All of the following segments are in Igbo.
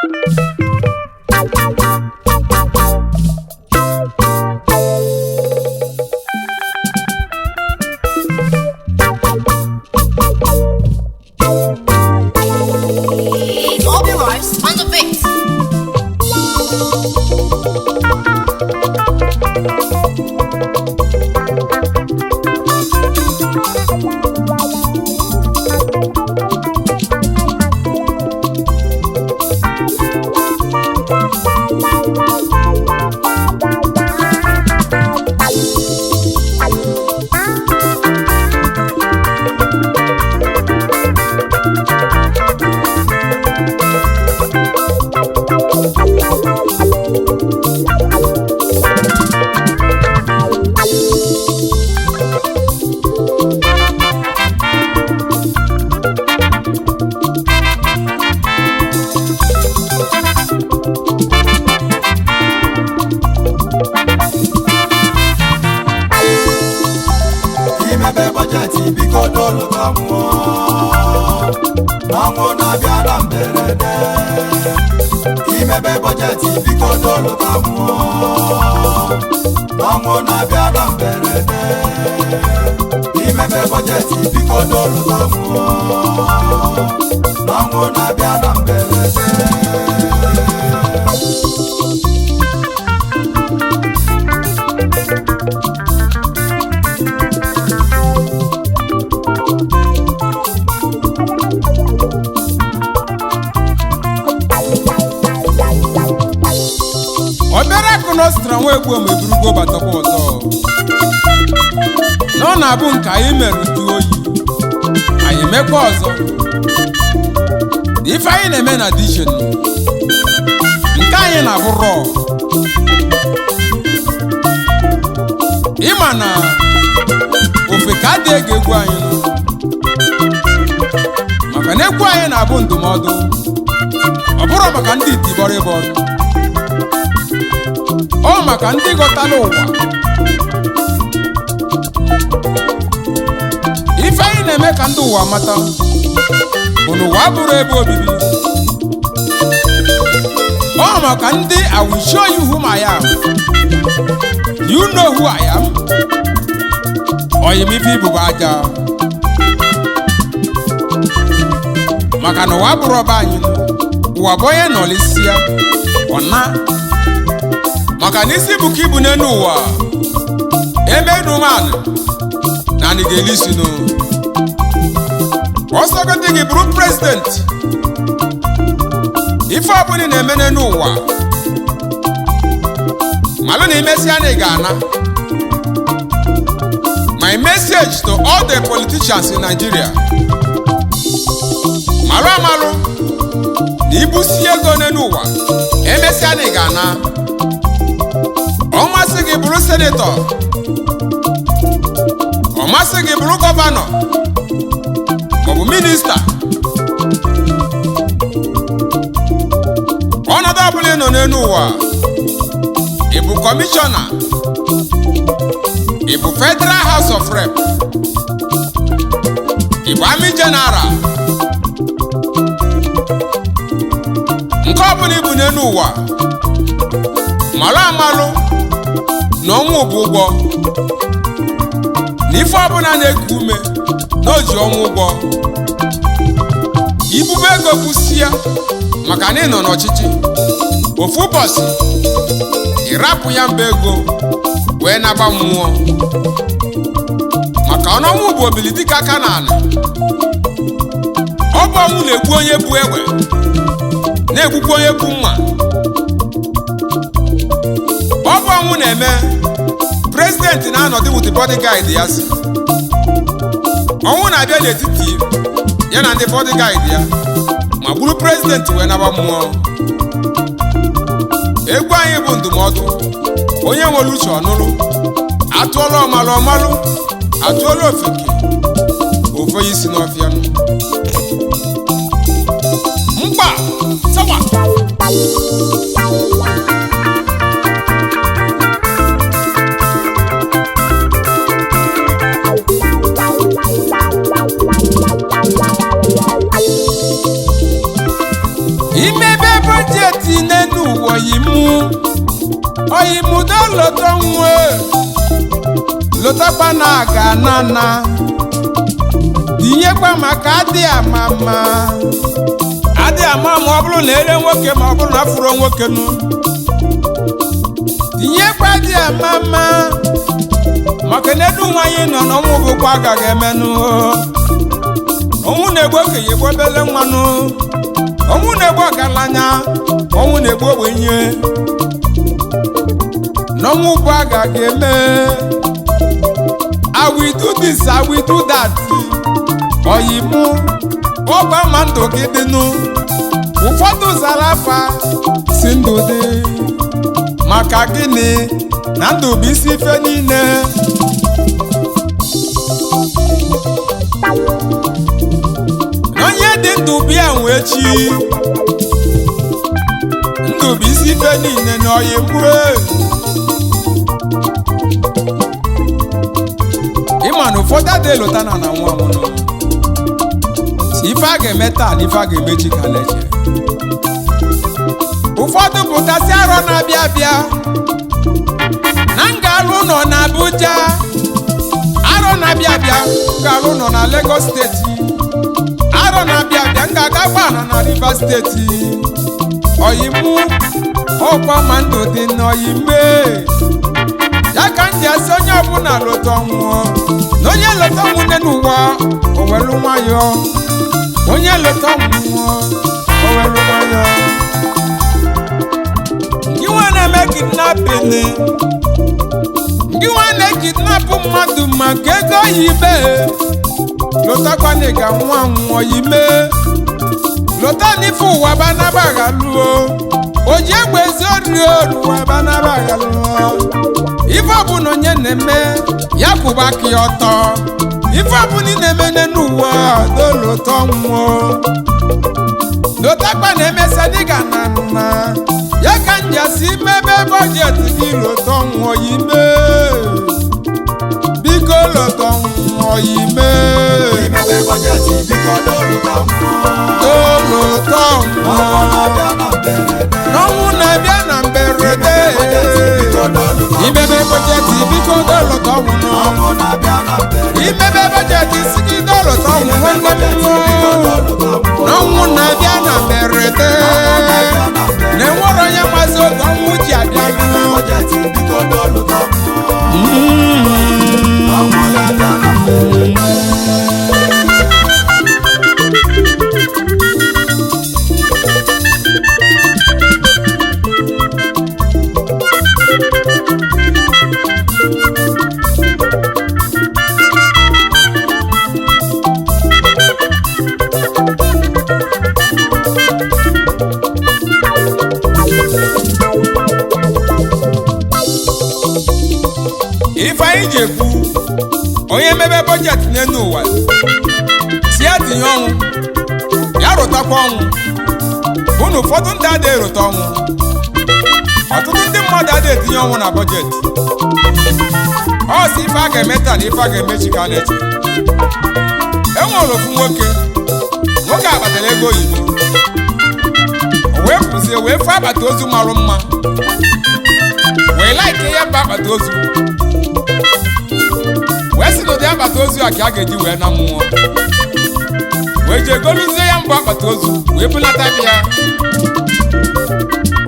It's Obi Rice on the beat. Imebe bọjetị, biko dolụta mmụọ n'ọnwụ na-abịa na mberede. Imebe bọjetị, biko dolụta mmụọ n'ọnwụ na-abịa na mberede. Imebe bọjetị, biko dolụta mmụọ n'ọnwụ na-abịa na mberede. Obere akụ nostra nwa egbu ma eburugo batakwa ọzọ na ọ na-abụ nke anyị mere uju oyi, anyị mekwa ọzọ. Na ife anyị na-eme na dijen nke anyị na-abụ rọ ịma na ofe ka adị ege egwu anyị nụ, maka na egwu anyị na-abụ ndụmọdụ. Ọ bụrụ maka ndị itibọrịbọrị, ọ maka ndị ghọtara ụwa. Ife anyị na-eme ka ndị ụwa mata bụ na ụwa bụrụ ebe obibi. Ọ maka ndị I will show you who I am. You know who I am. Oyimife ibubo aja maka na ụwa bụrụ ọba anyị. Ụwa bụ onye nọlisi ya ọ na maka na isi bụ ka ibu n'elu ụwa ebe enumanụ na anyị ga-eli isi nụ. Ọsọgodi gị bụrụ prezidenti, ife ọbụla ị na-eme n'elu ụwa, malụ na imesịa na ị ga-ana. My message to all the politicians in Nigeria: malụ amalụ na ibusi ego n'elu ụwa, emesịa na ị ga-ana. Ọ masị gị bụrụ senetọ, ọ masị gị bụrụ gọvanọ maọbụ minista, ọnọdụ ọbụla ị nọ n'elu ụwa, ị bụ kọmishọna, ị bụ Federal House of Rep, ị bụ Army General, nke ọbụla ị bụ n'elu ụwa, malụ amalụ na ọnwụ bụ ụgwọ, na ife ọbụla na-eku ume na o ji ọnwụ ụgwọ. Ibube ego kwụsịa maka na ị nọ n'ọchịchị, ofu ụbọchị ịrapụ ya mba ego wee naba mmụọ, maka ọnọnwụ bụ obili dịka aka na anị. Ọ bụ ọnwụ na-egbu onye bụ egbe, na-egbukwa onye bụ mma. Ọ bụ ọnwụ na-eme prezidenti na-anọdụ with bodyguard ya, si ọnwụ na-abịa n'etiti ya na ndị bodyguard ya ma bụrụ prezidenti wee naba mmụọ. Egwu anyị bụ ndụmọdụ. Onye nwere uche ọnụrụ atụọla ọmalụ ọmalụ, atụọla ofeke ofe isi n'ọfịa nụ. Mkpa sawa. Imebe budget n'enu ụwa, oyimu oyimu dolota nwe lotakwa na aga nana tinyekwa maka adị ama ama, adị ama ma ọ bụrụ na ere nwoke, ma ọ bụrụ na afụrụ nwoke nụ, tinyekwa adị ama ama maka na edu nwaanyị nọ n'ọnwụ bụkwa agaghị emenụ. Ọnwụ na-egbu okenye, egbu obele nwanụ. Ọnwụ na-egbu ọgaranya, ọnwụ na-egbu ogbenye. N'ọnwụ bụ agaghị eme. I will do this, I will do that. Oyimu ọgba ma ndụ gị dịnụ. Ụfọdụ zara afa si ndụ dị maka gịnị? Na ndụ bụ isi ife niile. Na onye dị ndụ bịa nwee chi. Ndụ bụ isi ife niile na oyimu e. Ịma na ụfọdụ adịghị elota na na nwa nwụnụ si ife a ga-eme taa na ife a ga-emechi ka na-eche. Ụfọdụ pụtasị arọ na-abịa abịa na m ga-alụ ụlọ na Abuja, arọ na-abịa abịa m ga-alụ ụlọ na Lagos State, arọ na-abịa abịa m ga-aga gbana na Rivers State. Oyimu ọkwa ma ndụ dị n'oyime ya ka m ji asị onye ọbụla lụta ọnwụ, na onye lụta ọnwụ nne n'ụwa o welu nwayọọ, onye lụta ọnwụ o welu nwayọọ. Gị nwa na-eme kidnapping, gị nwa na-ekidnapụ mmadụ maka ego oyibe, lụtakwana ga nwa nwụọ yime. Lụta n'ife ụwa banabaghaluo o ji egbe ezi ori ụwa banabaghaluo. Ife ọbụla onye na-eme ya kwụba aka ya ọtọ. Ife ọbụla ị na-eme n'ụwa, dolụtọ nwụọ, lotakpa na-emesa dịga na nna ya ka njasi mebe budget gị. Lụtọ nwụọ ime, biko lụtọ nwụọ ime. Imebe budget, biko dolụta mmụọ. Dolụtọ Ọnwụ nwụọ. na-abịa na mberede. N'ọnwụ na-abịa na mberede. Biko dolụta. Imebe budget, biko dolụtọ nwụọ. Ọnwụ na-abịa na mberede. Imebe budget si gị dolụtọ nwụọ, nwanne m nwụọ. N'ọnwụ na-abịa na mberede, na enwere onye mazi oge ọnwụ ji abịa nụ. Budget, biko dolụta mmụọ. Ọnwụ na-abịa na mberede. Ife anyị ji ekwu, onye mebe budget n'elu ụwa si ya tinye ọnwụ, ya rụtakwa ọnwụ, bụ na ụfọdụ ndị adịghị erute ọnwụ. Ọtụtụ ndị mmadụ adịghị etinye ọnwụ na budget. Ọ sị ife a ga-eme taa na ife a ga-emechi ka a na-eche. E nwere ofu nwoke, nwoke akpatara ego oyibo, o wee pụzie wee fee akpati ozu marụ mma, wee like ya bụ akpati ozu, wee sị na ụdị akpati ozu a ka a ga-eji wee na mmụọ, wee jee goluzie ya mbụ akpati ozu wee bulata ya.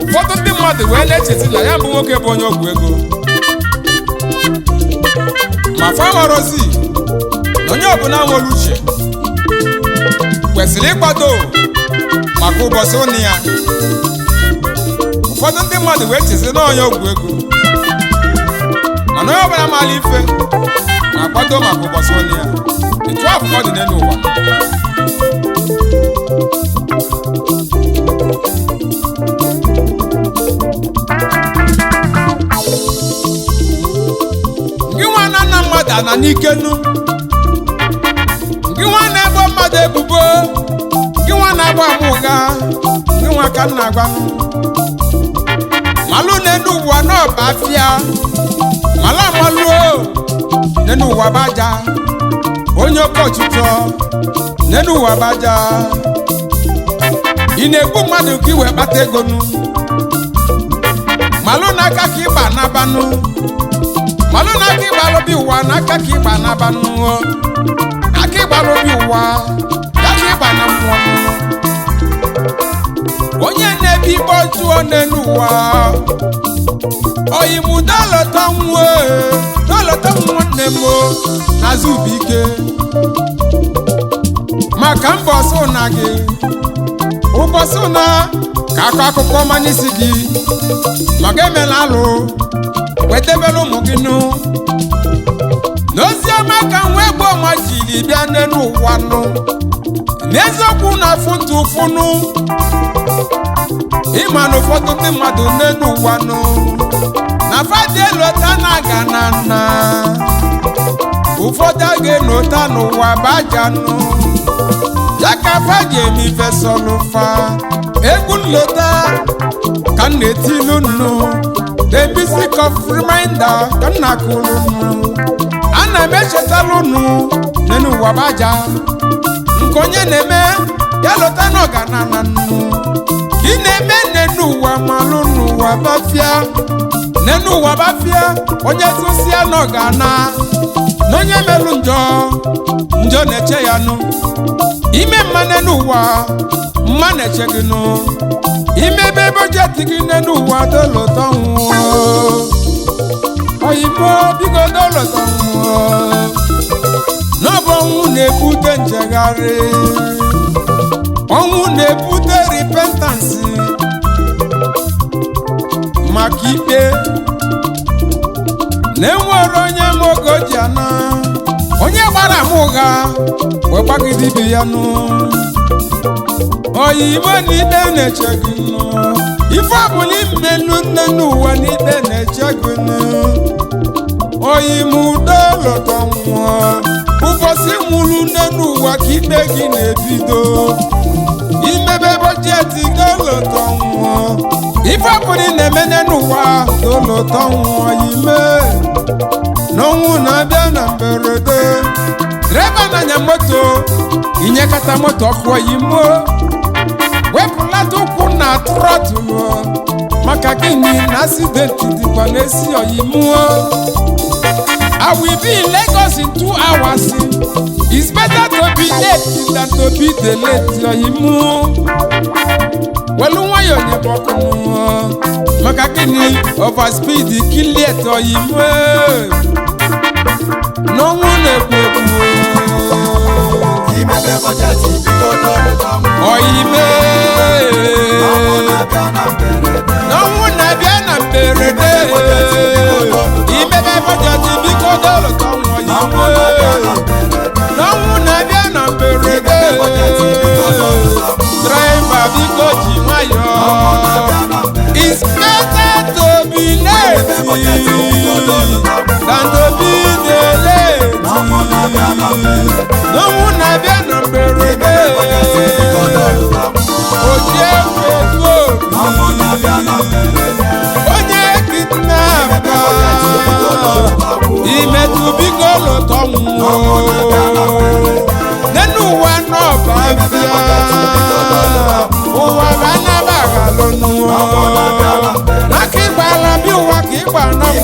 Ụfọdụ ndị mmadụ wee na-echezi na ya bụ nwoke bụ onye ọgwụ ego, ma famarozi na onye ọbụla nwere uche kwesịrị ịkwado maka ụbọchị ụnụ ya. Ụfọdụ ndị mmadụ wee chezi na onye ọgwụ ego, mana onye ọbụla maara ife na-akwado maka ụbọchị ụnụ ya. Etu ahụ ka ọ dị n'elu ụwa. Gị nwa na nna mmadụ ana n'ikenu, gị nwa na-ebo mmadụ ebubo, gị nwa na-agba ama ụga, gị nwa ka nna agwa, malụ n'elu ụwa n'ọba afịa, malụ amalụo n'elu ụwa baja, onye oke ọchịchọ n'elu ụwa baja. Ị na-egbu mmadụ ka ị wee kpata ego nụ. Malụ n'aka ka ịgba n'abanụ, malụ n'aka ịgba alụbi ụwa, n'aka ka ịgba n'abanụ, aka ịgba alụbi ụwa ya ka ịgba na mmụọ. Onye na-ebi igbe ọjọọ n'elu ụwa, oyimu dọlọtọ nwe dọlọtọ nwanne m n'azụ ike maka mbọsị ụna gị, ụbọchị ụna ka akọ akụkọ ọma n'isi gị, maka emela alụ wetebere ụmụ gị nụ n'ozi ọma ka nwa egbe ọma jiri bịa n'elu ụwa nụ. N'eziokwu na afụ ntụ ụfụnụ, ịma na ụfọdụ ndị mmadụ n'elu ụwa nụ na fadị elota na-aga na nna, ụfọdụ a ga-enota n'ụwa bajanụ ya ka fa ji eme ife sọlụfa. Egwu nlota ka m na-etilu nnu, the music of reminder ka m na-akụlụ nnu. Ana m echetala unu n'elu ụwa baja nke onye na-eme ya lọta n'ọganana nnu ka ị na-eme n'elu ụwa. Malụ n'ụwa bafịa, n'elu ụwa bafịa, onye tụsịa n'ọgana na onye melụ njọ, njọ na-eche ya nụ. Ime mma n'elu ụwa, mma na-eche gị nụ. Imebe bọjetị gị n'elu ụwa, dolọtọ nwụọ oyibo, biko dolọtọ nwụọ. N'ọbụ ọnwụ na-ebute nchegharị, ọnwụ na-ebute repentance maka ikpe na-enwere onye ma oge o ji ana. Onye gbara ama ụgha wee gbagide ibe ya nụ, oyibo, na ikpe na-eche gị nụ. Ife ọbụla imelu nne n'ụwa, na ikpe na-eche gị nụ. Oyimudo lọtọ nwụọ, ụbọchị nwụrụ nne n'ụwa ka ikpe gị na-ebido. Imebe bọjetị, dolọtọ nwụọ. Ife ọbụla ị na-eme n'ụwa, dolọtọ nwụọ. Ime n'ọnwụ na-abịa na mberede. Driver na-anya moto, inyekata moto ọkụ, oyimo, wepụlata ụkwụ na throttle. Maka gịnị? Na accident dịkwa n'esi, oyimuo. I will be in Lagos in 2 hours. It's better to be late than to be the late. Oyimu, welu nwayọọ nyebe ọkụ nụọ. Maka gịnị? Overspeed kill it. Oyimu, n'ọnwụ na-egbu egbu. Imebe bọjetị, biko dọlụta mmụọ. Oyime. Ọnwụ na-abịa na mberede. N'ọnwụ na-abịa na mberede. Imebe bọjetị, biko dọlụta Ọnwụ na-abịa na nwayọọ. mberede. N'ọnwụ na-abịa na mberede. Driver, biko ji nwayọọ. Na-abịa na mberede. It's better to be late than to be the late. Ọnwụ na-abịa na mberede. N'ọnwụ na-abịa na mberede. Oji egwu ezu obi. Ọnwụ na-abịa na mberede. Onye kidnapa imetụ, biko lụtọ nwụọ nínú ụwa n'ọba bịa ụwa bụ anabaghalụ nụọ n'aka ịgbala bi ụwa ka ịgba na mmụọ.